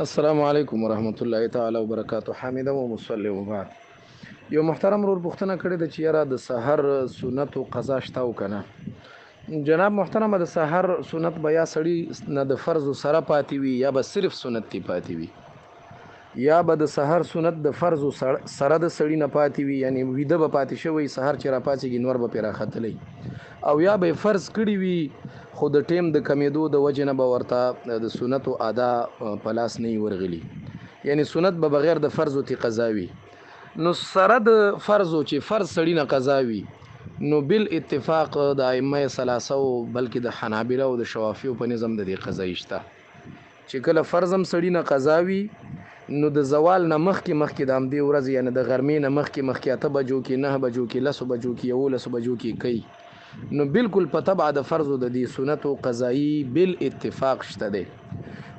السلام علیکم ورحمت الله تعالی وبرکاته. حامده و مصلی و بعد. یو محترم ورور پوښتنه کړې ده چې یاره د سحر سنت او قضا شته او کنه؟ جناب محترم، د سحر سنت به یا سړی نه د فرض سره پاتې وي، یا به صرف سنت تی پاتې وي، یا به د سحر سنت د فرض سره د سړی نه پاتې وي، یعنی ویده به پاتې شوی، سحر چې را پاتېږي نور به پرې راختلی، او یا به فرض کړی وي خو د ټیم د کمیدو د وجې نه به ورته د سنتو ادا په لاس نه ورغلی، یعنی سنت به بغیر د فرضو تی قضا وي. نو سره د فرضو چې فرض سړی نه قضا وي، نو بل اتفاق د ائمه ثلاثه او بلکې د حنابلة او د شوافیو په نظم د دې قضایي شته چې کله فرضم سړی نه قضا وي، نو د زوال نه مخکې مخکې د همدې ورځې، یعنی د غرمې نه مخکې مخکې، 8 بجو کې، 9 بجو کې، 10 بجو کې، 11 بجو کې کوي، نو بالکل په تبع د فرضو د دې سنتو قضایي بل اتفاق شته دی.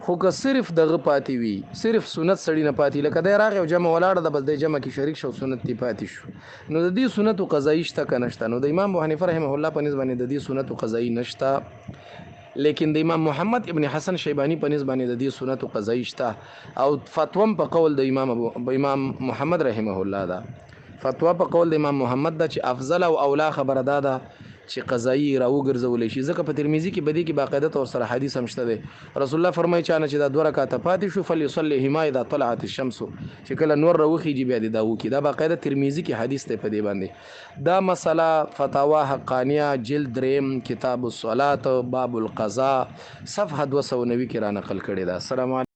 خو که صرف دغه پاتې وي، صرف سنت سړی نه پاتې، لکه دی راغی او جمع ولاړه ده، بس دی جمع کې شریک شو، سنت تی پاتې شو، نو د دې سنتو قضایي شته که نشته؟ نو د امام ابو حنیفه رحمه الله په نسبت باندې د دې سنتو قضایي نشته، لیکن د امام محمد ابن حسن شیبانی په نسبت باندې د دې سنتو قضایي شته، او فتوم په قول د امام محمد رحمه الله ده. فتوا په قول د امام محمد ده چې افضل او اولا خبره ده ده چې قضایي راوګرځول شي، ځکه په ترمذي کې بدی کې باقاعده تور سره حدیث هم شته دی. رسول الله فرمایي چې نه چې دا دوه رکعاته پاتې شو، فلیصلیهما اذا طلعت الشمس، چې کله نور راوخیږي بیا دې دا وکړي. دا باقاعده ترمذي کې حدیث دی په دې باندې. دا مسله فتاوا حقانیه جلد دریم، کتاب الصلاه، باب القضاء، صفحه 290 کې را نقل کړې ده. السلام.